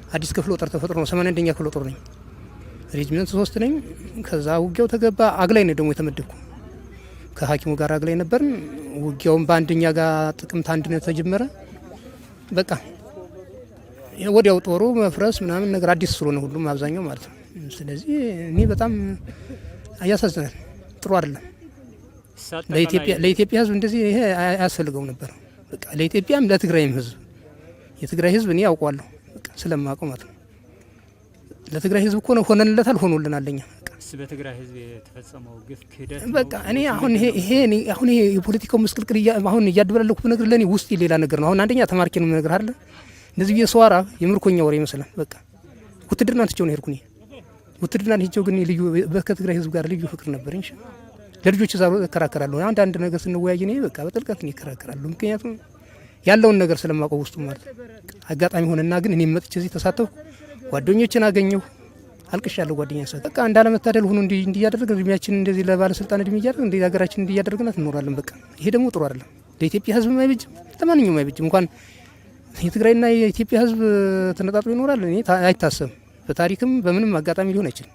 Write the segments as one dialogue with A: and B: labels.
A: አዲስ ክፍለ ጦር ተፈጥሮ ነው። 81ኛ ክፍለ ጦር ነኝ። ሬጅመንት 3 ነኝ። ከዛ ውጊያው ተገባ። አግላይ ነው ደግሞ የተመደብኩ፣ ከሐኪሙ ጋር አግላይ ነበርን። ውጊያውን በአንደኛ ጋር ጥቅምት 1 ነው ተጀመረ። በቃ ወዲያው ጦሩ መፍረስ ምናምን ነገር አዲስ ስለሆነ ሁሉም አብዛኛው ማለት ነው። ስለዚህ እኔ በጣም ያሳዝናል። ጥሩ አይደለም። ለኢትዮጵያ ሕዝብ እንደዚህ ይሄ አያስፈልገውም ነበር። በቃ ለኢትዮጵያም ለትግራይም ሕዝብ፣ የትግራይ ሕዝብ እኔ ያውቀዋለሁ፣ በቃ ስለማውቀው ማለት ነው። ለትግራይ ሕዝብ እኮ ነው ሆነንለታል፣ ሆኖልናል። ለኛ
B: በትግራይ ሕዝብ የተፈጸመው ግፍ ክህደት።
A: በቃ እኔ አሁን ይሄ አሁን ይሄ የፖለቲካው ምስቅልቅል አሁን እያደበላለኩ ብነግር ለእኔ ውስጥ ሌላ ነገር ነው። አሁን አንደኛ ተማርኬ ነው የምነግርህ አይደለ? እንደዚህ ብዬ ሰዋራ የምርኮኛ ወሬ ይመስላል። በቃ ውትድርና ትቼው ነው የሄድኩ እኔ። ውትድርና ሄጄው ግን ልዩ ከትግራይ ህዝብ ጋር ልዩ ፍቅር ነበረኝ። ለልጆች እዛ እከራከራለሁ። አንዳንድ ነገር ስንወያይ እኔ በቃ በጥልቀት እኔ እከራከራለሁ። ምክንያቱም ያለውን ነገር ስለማውቀው ውስጡ ማለት ነው። አጋጣሚ ሆነና ግን እኔ መጥቼ እዚህ ተሳተፍኩ፣ ጓደኞችን አገኘሁ። አልቅሻለሁ። ጓደኛ ሰ በቃ እንዳለመታደል ሆኖ እንዲህ እያደረግን እድሜያችን እንደዚህ ለባለስልጣን እድሜ እያደረግን እንዲህ ሀገራችን እንዲህ እያደረግናት እንኖራለን። በቃ ይሄ ደግሞ ጥሩ አይደለም። ለኢትዮጵያ ህዝብም አይበጅም፣ ለማንኛውም አይበጅም። እንኳን የትግራይና የኢትዮጵያ ህዝብ ተነጣጥሎ ይኖራል፣ እኔ አይታሰብም። በታሪክም በምንም አጋጣሚ ሊሆን አይችልም።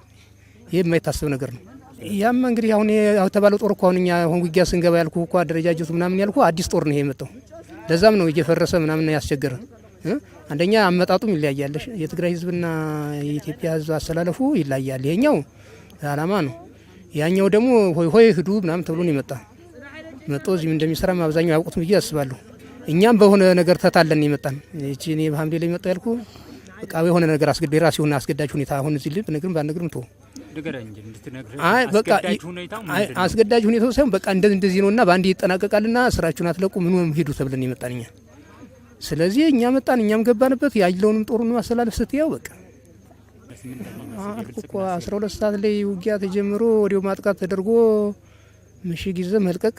A: ይሄ የማይታሰብ ነገር ነው። ያማ እንግዲህ አሁን የተባለው ጦር እኮ አሁን እኛ አሁን ውጊያ ስንገባ ያልኩ እኮ አደረጃጀቱ ምናምን ያልኩ አዲስ ጦር ነው ይሄ የመጣው። ለዛም ነው እየፈረሰ ምናምን ያስቸገረ። አንደኛ አመጣጡም ይለያያል። የትግራይ ህዝብና የኢትዮጵያ ህዝብ አሰላለፉ ይለያል። ይሄኛው አላማ ነው፣ ያኛው ደግሞ ሆይ ሆይ ሂዱ ምናምን ተብሎ ነው የመጣ። መጦ እዚህም እንደሚሰራም አብዛኛው ያውቁትም ብዬ አስባለሁ። እኛም በሆነ ነገር ተታለን የመጣን። እቺ እኔ በሐምሌ ላይ መጣ ያልኩ በቃ የሆነ ነገር አስገድ የራሱ የሆነ አስገዳጅ ሁኔታ አሁን እዚህ ልብ ነግርም ባልነግርም ተው። አይ በቃ አስገዳጅ ሁኔታው ሳይሆን በቃ እንደዚህ እንደዚህ ነውና በአንዴ ይጠናቀቃልና ስራችሁን አትለቁ ምን ሂዱ ተብለን የመጣን እኛ። ስለዚህ እኛ መጣን፣ እኛም ገባንበት። ያለውንም ጦሩን ማሰላለፍ ስትያው በቃ አልኩ እኮ 12 ሰዓት ላይ ውጊያ ተጀምሮ ወዲያው ማጥቃት ተደርጎ ምሽግ ይዘህ መልቀቅ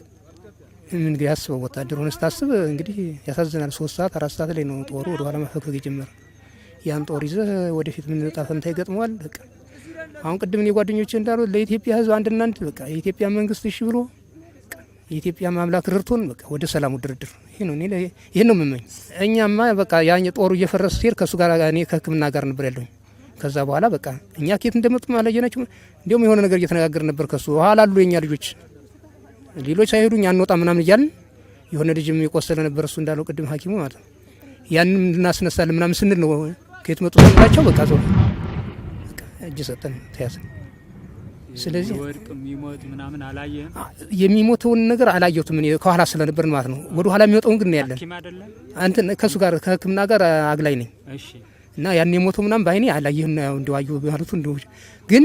A: እንግዲህ አስበው፣ ወታደር ሆነ ስታስብ እንግዲህ ያሳዝናል። 3 ሰዓት 4 ሰዓት ላይ ነው ጦሩ ወደ ኋላ ማፈግፈግ የጀመረ። ያን ጦር ይዘህ ወደፊት ምን ዕጣ ፈንታ ይገጥመዋል? በቃ አሁን ቅድም እኔ ጓደኞቼ እንዳሉ ለኢትዮጵያ ሕዝብ አንድና አንድ በቃ የኢትዮጵያ መንግስት እሺ ብሎ የኢትዮጵያ አምላክ ረድቶን በቃ ወደ ሰላሙ ድርድር ይሄ ነው፣ እኔ ይሄን ነው የምመኝ። እኛማ በቃ ያ ጦሩ እየፈረሰ ሲሄድ ከእሱ ጋር እኔ ከሕክምና ጋር ነበር ያለሁኝ። ከዛ በኋላ በቃ እኛ ከየት እንደመጡ አላየናቸውም። እንዲሁም የሆነ ነገር እየተነጋገር ነበር ከሱ ኋላ አሉ የኛ ልጆች፣ ሌሎች ሳይሄዱ እኛ አንወጣ ምናምን እያልን፣ የሆነ ልጅም የቆሰለ ነበር እሱ እንዳለው ቅድም ሐኪሙ ማለት ነው። ያንን እናስነሳለን ምናምን ስንል ነው ከየት መጡ ስንላቸው በቃ ዞር እጅ ሰጠን ተያዘን። ስለዚህ
B: ወድቅ የሚሞት ምናምን አላየህም?
A: የሚሞተውን ነገር አላየሁትም እኔ ከኋላ ስለነበር ማለት ነው። ወደ ኋላ የሚወጣውን ግን ያለን
B: ሐኪም አይደለም?
A: አንተ ከሱ ጋር ከሕክምና ጋር አግላይ ነኝ። እና ያን የሞተው ምናምን በአይኔ አላየህም፣ እንደው አየሁ ማለቱ እንደው ግን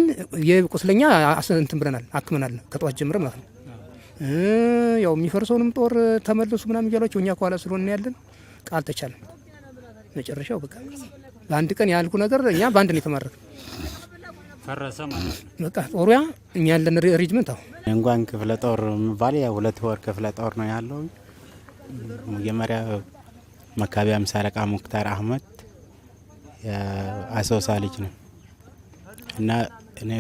A: የቁስለኛ እንትን ብለናል፣ አክመናል ከጠዋት ጀምረ ማለት ነው። ያው የሚፈርሰውንም ጦር ተመለሱ ምናምን እያሏቸው እኛ ከኋላ ስለሆነ ያለን ቃል ተቻለም። መጨረሻው በቃ በአንድ ቀን ያልኩ ነገር እኛ በአንድ ነው የተማረክነው።
B: ፈረሰ ማለት ነው።
A: በቃ ጦሩ ያ እኛ ያለን ሬጅመንት አሁን
C: እንኳን ክፍለ ጦር የሚባል ያው ሁለት ወር ክፍለ ጦር ነው ያለው። መጀመሪያ መካቢ ሃምሳ አለቃ ሙክታር አህመድ የአሶሳ ልጅ ነው እና እኔ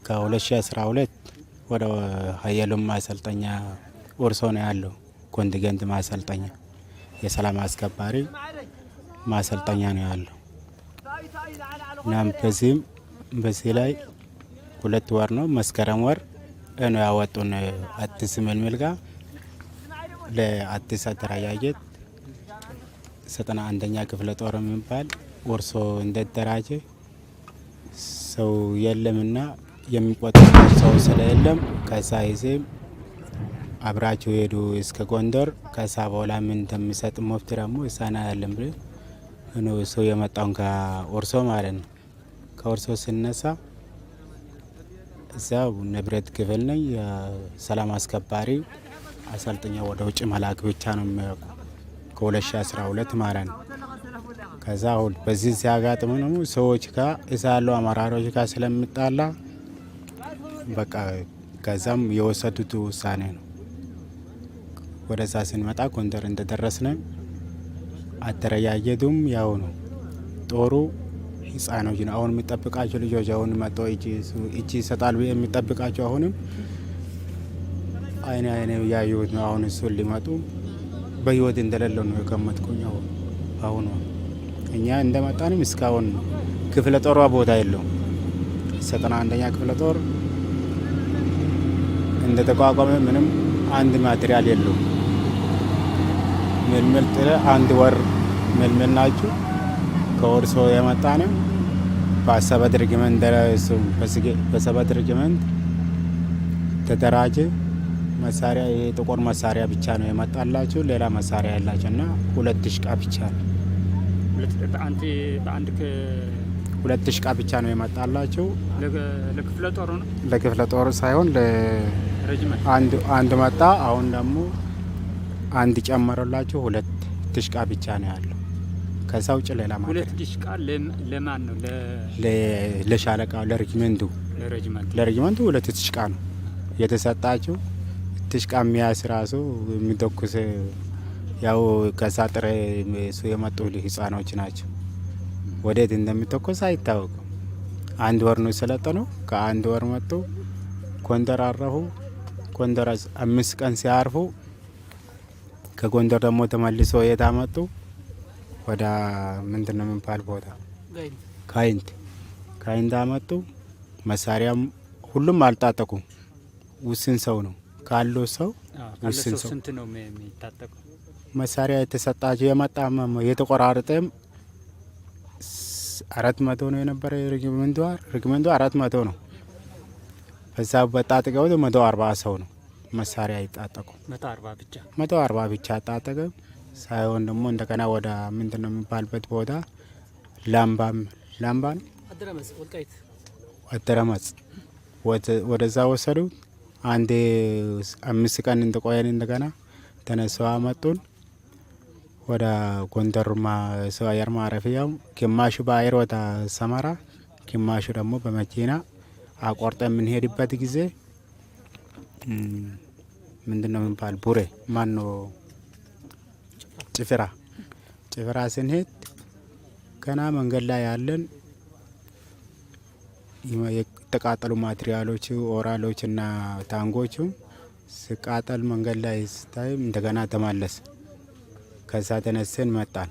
C: ከ2012 ወደ ሀየሎም ማሰልጠኛ ወርሶ ነው ያለው። ኮንቲገንት ማሰልጠኛ የሰላም አስከባሪ ማሰልጠኛ ነው ያለው እና በዚህም በዚህ ላይ 2 ወር ነው፣ መስከረም ወር ነው ያወጡን አዲስ ምልምል ጋር ለአዲስ አደረጃጀት 91ኛ ክፍለ ጦር የሚባል ወርሶ እንደደራጀ ሰው የለምና የሚቆጥር ሰው ስለየለም ከዛ ይዜ አብራቸው ሄዱ እስከ ጎንደር። ከዛ በኋላ ምን እንደሚሰጥ መብት ደግሞ እሳና ያለን ብለን ነው ሰው የመጣውን ከወርሶ ማለት ነው። ከወርሶ ስነሳ እዛ ንብረት ክፍል ነኝ። የሰላም አስከባሪ አሰልጥኛ ወደ ውጭ መላክ ብቻ ነው የሚያውቁ ከ2012 ማለት ነው። ከዛ አሁን በዚህ ሲያጋጥሙ ደግሞ ሰዎች ጋር እዛ ያለው አመራሮች ጋር ስለሚጣላ በቃ ከዛም የወሰዱት ውሳኔ ነው። ወደዛ ስንመጣ ጎንደር እንደደረስን አደረጃጀቱም ያው ነው። ጦሩ ህጻኖች ነው አሁን የሚጠብቃቸው ልጆች አሁን መጥቶ እጅ ይሰጣል የሚጠብቃቸው አሁንም አይኔ አይኔ ያዩት ነው። አሁን እሱን ሊመጡ በህይወት እንደሌለው ነው የገመትኩኝ አሁን አሁኑ እኛ እንደመጣንም እስካሁን ክፍለ ጦሯ ቦታ የለውም። 91ኛ ክፍለ ጦር እንደተቋቋመ ምንም አንድ material የለውም። ምልምል ጥለ አንድ ወር ምልምል ናችሁ። ከወርሶ የመጣንም በሰባት regiment በሰባት regiment ተደራጀ። መሳሪያ ይሄ ጥቁር መሳሪያ ብቻ ነው የመጣላችሁ፣ ሌላ መሳሪያ ያላችሁ እና ሁለት ድሽቃ ብቻ ነው።
B: በአንድ
C: ሁለት ድሽቃ ብቻ ነው የመጣላችሁ።
B: ለክፍለ ጦሩ ነው።
C: ለክፍለ ጦሩ ሳይሆን አንድ መጣ። አሁን ደግሞ አንድ ጨመረላችሁ፣ ሁለት ድሽቃ ብቻ ነው ያለው። ከዛ ውጭ ሌላ ማለት
B: ሁለት ድሽቃ ለማን ነው?
C: ለሻለቃ ለሬጅመንቱ ለሬጅመንቱ ሁለት ድሽቃ ነው የተሰጣችሁ። ድሽቃ የሚያስ ራሱ የሚተኩስ ያው ከዛ ጥሬ እሱ የመጡ ህጻኖች ናቸው። ወዴት እንደሚተኮስ አይታወቅም። አንድ ወር ነው የሰለጠነው። ከአንድ ወር መጡ፣ ጎንደር አረፉ። ጎንደር 5 ቀን ሲያርፉ ከጎንደር ደግሞ ተመልሶ የት አመጡ? ወደ ምንድን ነው የሚባል ቦታ ጋይንት፣ ጋይንት አመጡ። መሳሪያም ሁሉም አልታጠቁም። ውስን ሰው ነው ካለው ሰው ውስን ሰው
B: ስንት ነው የሚታጠቀው?
C: መሳሪያ የተሰጣቸው የመጣ የተቆራረጠም 400 ነው የነበረ ሬጅመንቱ ሬጅመንቱ 400 ነው። በዛ በጣጥቀው 140 ሰው ነው መሳሪያ ይጣጠቁ
B: 140 ብቻ
C: 140 ብቻ ጣጠቀ ሳይሆን ደግሞ እንደገና ወደ ምንድን ነው የሚባልበት ቦታ ላምባም ላምባ ነው አደረመጽ ወደዛ ወሰዱ። አንድ 5 ቀን እንደቆየን እንደገና ተነሰው አመጡን ወደ ጎንደር ሰው አየር ማረፊያው። ግማሹ በአየር ወደ ሰመራ፣ ግማሹ ደግሞ በመኪና አቆርጠ የምንሄድበት ጊዜ ምንድን ነው የሚባል ቡሬ ማን ነው ጭፍራ ጭፍራ ስንሄድ ገና መንገድ ላይ ያለን የተቃጠሉ ማቴሪያሎች ኦራሎች እና ታንጎቹ ስቃጠል መንገድ ላይ ስታይ እንደገና ተመለስ። ከዛ ተነሰን መጣን።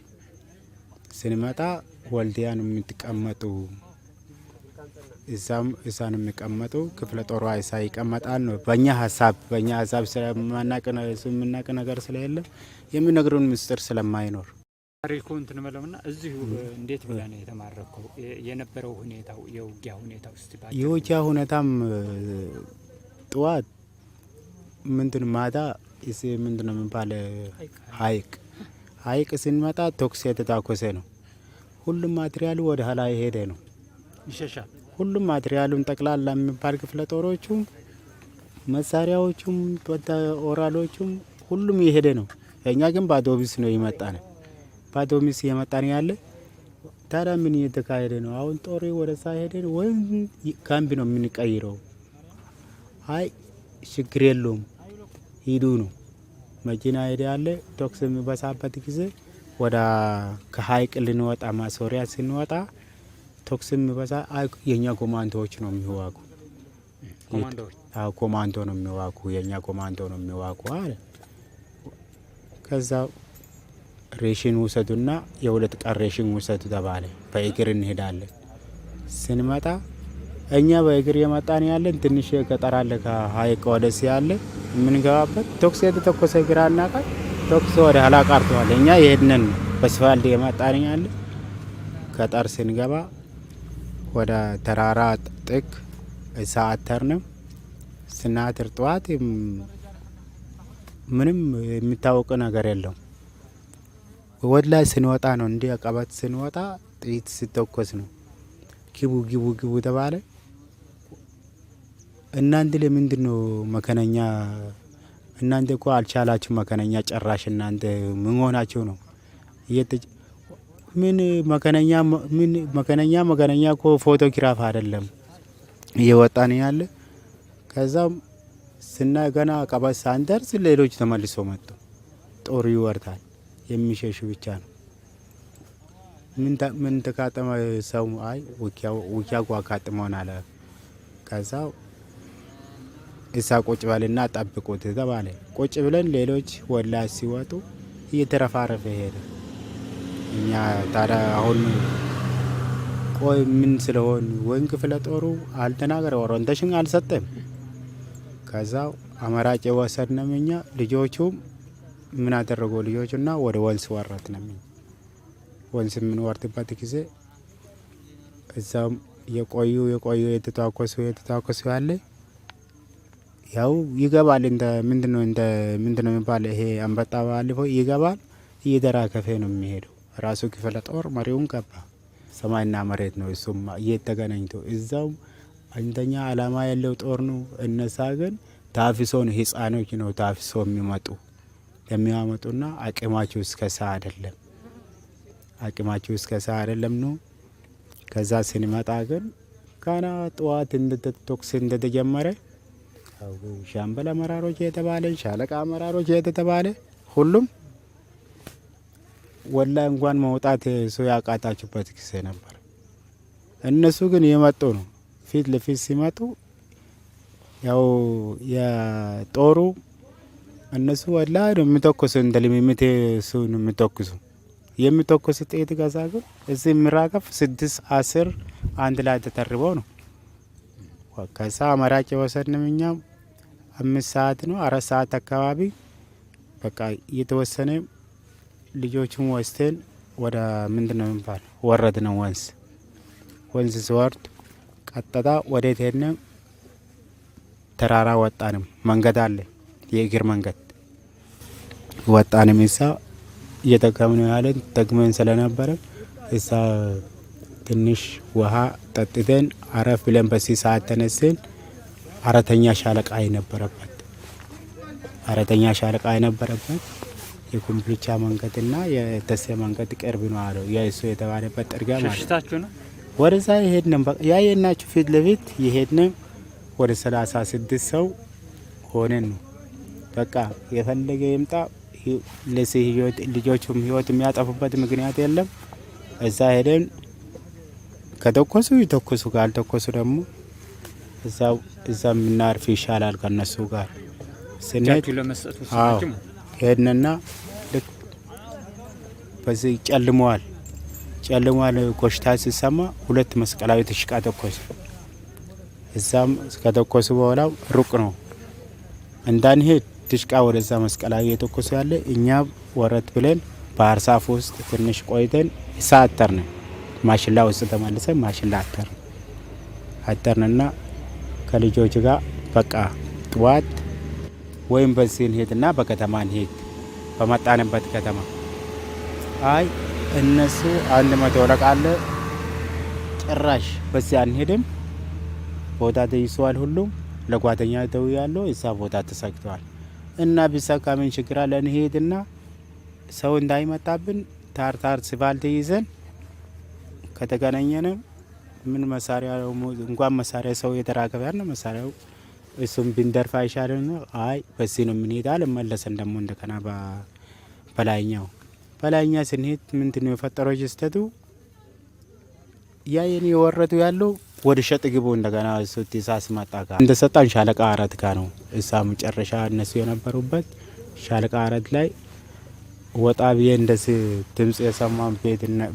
C: ስንመጣ ወልዲያ ነው የምትቀመጡ፣ እዛም እዛ ነው የሚቀመጡ፣ ክፍለ ጦሯ እዛ ይቀመጣል ነው በእኛ ሀሳብ። በእኛ ሀሳብ ስለማናቅ የምናቅ ነገር ስለሌለ የሚነግሩን ምስጢር ስለማይኖር
B: ታሪኩ እንትን በለውና እዚሁ እንዴት ብለህ ነው የተማረከው? የነበረው ሁኔታው የውጊያ ሁኔታው እስቲ ባጭሩ።
C: የውጊያ ሁኔታም ጠዋት ምንድን ማታ ምንድን ነው የሚባል ሀይቅ ሀይቅ ስንመጣ ተኩስ የተታኮሰ ነው። ሁሉም ማቴሪያሉ ወደ ኋላ የሄደ ነው።
B: ይሸሻል።
C: ሁሉም ማቴሪያሉን ጠቅላላ የሚባል ክፍለ ጦሮቹም መሳሪያዎቹም ኦራሎቹም ሁሉም የሄደ ነው። እኛ ግን ባዶ ኪስ ነው የመጣን። ባዶ ኪስ የመጣን ያለ ታዲያ ምን እየተካሄደ ነው? አሁን ጦር ወደዛ ሄደን ወይም ካምፕ ነው የምንቀይረው? አይ ችግር የለውም ሂዱ ነው። መኪና ሄደ ያለ ተኩስ የሚበዛበት ጊዜ ወደ ከሀይቅ ልንወጣ ማሶሪያ ስንወጣ ተኩስ የሚበዛ የኛ ኮማንዶዎች ነው የሚዋጉ። ኮማንዶ ነው የሚዋጉ፣ የኛ ኮማንዶ ነው የሚዋጉ አለ። ከዛ ሬሽን ውሰዱና የ2 ቀን ሬሽን ውሰዱ ተባለ። በእግር እንሄዳለን። ስንመጣ እኛ በእግር የመጣን ያለን ትንሽ ገጠር አለ ከሀይቅ ወደዚህ ያለ የምንገባበት ተኩስ የተተኮሰ ግራና ቀኝ ተኩስ ወደ ኋላ ቀርተዋል። እኛ የሄድነን ነው በስፋልት የመጣን ያለ ገጠር ስንገባ ወደ ተራራ ጥግ እዛ አተርንም ስናትር ጠዋት ምንም የሚታወቅ ነገር የለውም። ወደ ላይ ስንወጣ ነው እንዲህ አቀበት ስንወጣ ጥይት ሲተኮስ ነው። ግቡ ግቡ ግቡ ተባለ። እናንተ ለምንድን ነው መከነኛ? እናንተ እኮ አልቻላችሁ መከነኛ ጨራሽ። እናንተ ምን ሆናችሁ ነው? ምን መከነኛ ምን መከነኛ መከነኛ እኮ ፎቶግራፍ አይደለም እየወጣን ያለ። ከዛም ስና ገና አቀበት ሳንደርስ ሌሎች ተመልሶ መጡ። ጦሩ ይወርዳል። የሚሸሹ ብቻ ነው። ምን ተካጠመ ሰው? አይ ውጊያ እኮ አጋጥሞናል። ከዛ እዛ ቁጭ በልና ጠብቁት ተባለ። ቁጭ ብለን ሌሎች ወላ ሲወጡ እየተረፋረፈ ሄደ። እኛ ታዲያ አሁን ቆይ ምን ስለሆን ወይም ክፍለ ጦሩ አልተናገረ orientation አልሰጠም። ከዛ አማራጭ የወሰድነው እኛ ልጆቹም ምን አደረጉ ልጆቹና ወደ ወንዝ ወረድነው። ወንዝ የምንወርድበት ጊዜ እዛም የቆዩ የቆዩ የተታኮሱ የተታኮሱ ያለ ያው ይገባል። እንደ ምንድነው እንደ ምንድነው የሚባል ይሄ አንበጣ ባለፈው ይገባል። እየተራከፈ ነው የሚሄደው። ራሱ ክፍለ ጦር መሪውን ገባ። ሰማይና መሬት ነው። እሱም እየተገናኝቶ እዛው አንደኛ አላማ ያለው ጦር ነው። እነሳ ግን ታፍሶ ነው ህፃኖች ነው ታፍሶ የሚመጡ የሚያመጡና አቅማቸው እስከሳ አይደለም፣ አቅማቸው እስከሳ አይደለም ነው። ከዛ ስንመጣ ግን ገና ጠዋት ተኩስ እንደተጀመረ ሻምበል አመራሮች የተባለ ሻለቃ አመራሮች የተባለ ሁሉም ወላ እንኳን መውጣት ሰው ያቃታችሁበት ጊዜ ነበር። እነሱ ግን የመጡ ነው ፊት ለፊት ሲመጡ ያው የጦሩ እነሱ ወላ ነው የሚተኩሱ፣ እንደ ልምምት እሱ ነው የሚተኩሱ። የሚተኩሱ ጥይት ገዛ ግን እዚህ የሚራገፍ 6 10 አንድ ላይ ተተርበው ነው። ከዛ አማራጭ የወሰድንም እኛ 5 ሰዓት ነው 4 ሰዓት አካባቢ በቃ እየተወሰነ ልጆቹን ወስደን ወደ ምንድን ነው የሚባል ወረድ ነው ወንዝ። ወንዝ ሲወርድ ቀጥታ ወዴት ሄድን? ተራራ ወጣንም። መንገድ አለ፣ የእግር መንገድ ወጣንም። እዛ እየጠቀምን ያለን ጠቅመን ስለነበረ እዛ ትንሽ ውሃ ጠጥተን አረፍ ብለን በዚህ ሰዓት ተነስን። አራተኛ ሻለቃ የነበረበት አራተኛ ሻለቃ የነበረበት የኮምቦልቻ መንገድና የደሴ መንገድ ቅርብ ነው አለው። የእሱ የተባለበት ጥርጊያ ማለት
B: ሸሽታችሁ ነው
C: ወደዛ የሄድን ያየናችሁ ፊት ለፊት የሄድን ወደ 36 ሰው ሆነን ነው። በቃ የፈለገ ይምጣ፣ ለዚህ ልጆቹም ህይወት የሚያጠፉበት ምክንያት የለም። እዛ ሄደን ከተኮሱ ይተኮሱ፣ ካልተኮሱ ደግሞ እዛ የምናርፍ ይሻላል ከነሱ ጋር ስንሄድ
B: ለመስጠት ወሰናችሁ?
C: ሄድንና ልክ በዚህ ጨልመዋል ጨልሟል። ኮሽታ ሲሰማ ሁለት መስቀላዊ ትሽቃ ተኮሱ። እዛም ከተኮሱ በኋላ ሩቅ ነው እንዳንሄድ ትሽቃ ወደዛ መስቀላዊ የተኮሱ ያለ እኛ ወረት ብለን ባህር ዛፍ ውስጥ ትንሽ ቆይተን እሳ አተርን። ማሽላ ውስጥ ተመልሰን ማሽላ አተርን አተርንና ከልጆች ጋር በቃ ጥዋት ወይም በዚህ እንሄድና በከተማ እንሄድ በመጣንበት ከተማ አይ እነሱ 100 ወረቃ አለ ጭራሽ በዚህ አንሄድም፣ ቦታ ተይዟል፣ ሁሉም ለጓደኛ ተው ያለው እዛ ቦታ ተሰግተዋል። እና ቢሳካ ምን ችግር አለ? እንሄድና ሰው እንዳይመጣብን ታርታር ስፋልት ይዘን ከተገናኘን ምን መሳሪያ እንኳን መሳሪያ ሰው የተራከበ ያለ መሳሪያው እሱም ብንደርፍ አይሻልም? አይ በዚህ ነው የምንሄድ አለ። መለሰን ደግሞ እንደገና በላይኛው በላይኛ ስንሄድ ምንድን ነው የፈጠረው ስህተቱ? ያ የኔ የወረዱ ያለው ወደ ሸጥ ግቡ እንደገና እሱ ትእዛዝ መጣ ጋር እንደሰጣን ሻለቃ 4 ጋር ነው እዛ መጨረሻ እነሱ የነበሩበት ሻለቃ 4 ላይ ወጣ ብዬ እንደዚህ ድምጽ የሰማን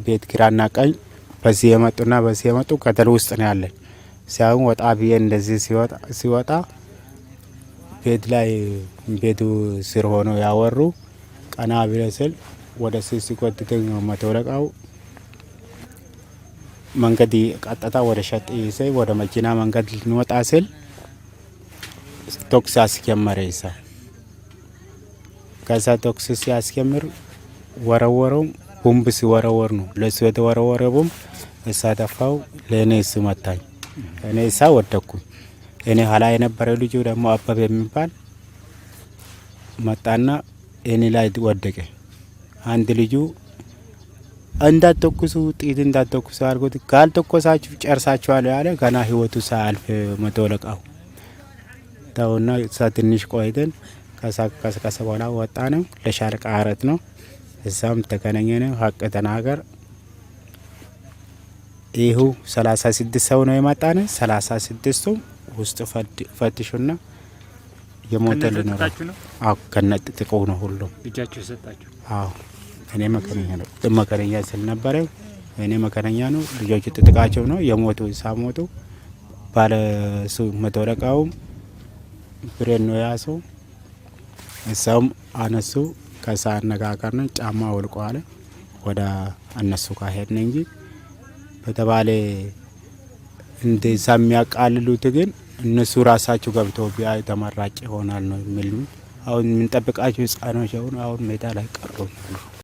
C: ቤት ግራና ቀኝ በዚህ የመጡና በዚህ የመጡ ከተል ውስጥ ነው ያለን። ሲያዩን ወጣ ብዬ እንደዚህ ሲወጣ ቤት ላይ ቤቱ ስር ሆኖ ያወሩ ቀና ብለ ስል ወደ ሲጎትተኝ መቶ አለቃው መንገድ ቀጥታ ወደ ሸጥ ይዘ ወደ መኪና መንገድ ልንወጣ ስል ተኩስ አስጀመረ። ይዛ ከዛ ተኩስ ሲያስጀምር ወረወረው። ቦምብ ሲወረወር ነው ለሱ የተወረወረ ቦምብ እሳ ተፋው፣ ለእኔ እሱ መታኝ። እኔ እሳ ወደኩ። እኔ ኋላ የነበረ ልጁ ደግሞ አበበ የሚባል መጣና እኔ ላይ ወደቀ። አንድ ልጁ እንዳትተኩሱ ጥይት እንዳትተኩሱ አድርጎት ካልተኮሳችሁ ጨርሳችኋል ያለ ገና ህይወቱ ሳያልፍ መቶ አለቃው ተውና እሳ ትንሽ ቆይተን ከሰቀሰ በኋላ ወጣ ነው ለሻለቃ 4 ነው። እዛም ተገናኘን። ሀቅ ተናገር ይሁ 36 ሰው ነው የመጣን። 36ቱ ውስጥ ፈትሹና የሞተ ሊኖር አዎ፣ ከነጥጥቁ ነው ሁሉም
B: እጃችሁ የሰጣችሁ?
C: አዎ። እኔ መከረኛ ነው መከረኛ ስለነበረ እኔ መከረኛ ነው። ልጆቹ ጥጥቃቸው ነው የሞቱ ሳሞቱ ባለ መቶ አለቃውም ብሬን ነው የያዘው። እሳውም አነሱ። ከዛ አነጋገር ነው ጫማ ወልቆ አለ ወደ እነሱ ጋር ሄድን እንጂ በተባለ እንደዛ የሚያቃልሉት ግን እነሱ ራሳቸው ገብተው ቢያዩ ተመራጭ ይሆናል ነው የሚል። አሁን የምንጠብቃቸው ህጻኖች አሁን ሜዳ ላይ ቀሩ።